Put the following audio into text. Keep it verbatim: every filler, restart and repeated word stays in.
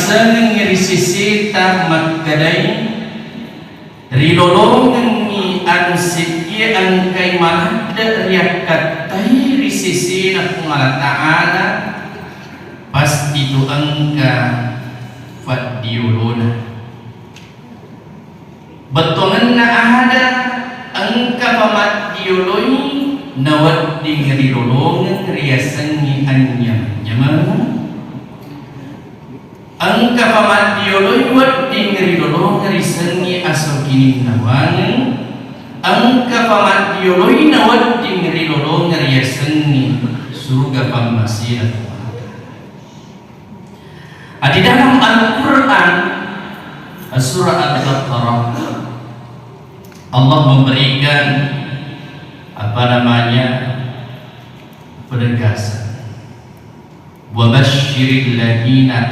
Riasengeng ri seseta makkedai, rilolongengngi anu seddie engkai maladde riakkattai ri sesena Puang Allah Ta'ala, pasti tu engka faddiolona. Bettuangenna ada engka pamaddioloi nawedding rilolongeng riasengngi anynyameng-nyameng. Engka pamaddioloi wedding rilolongeng risengngi asokininna wangeng. Engka pamaddioloi nawedding rilolongeng riasengngi suruga pammasena Puang. Di dalam Al-Quran, surah Al-Baqarah, Allah memberikan, apa namanya, penegasan. Wa basyiril ladina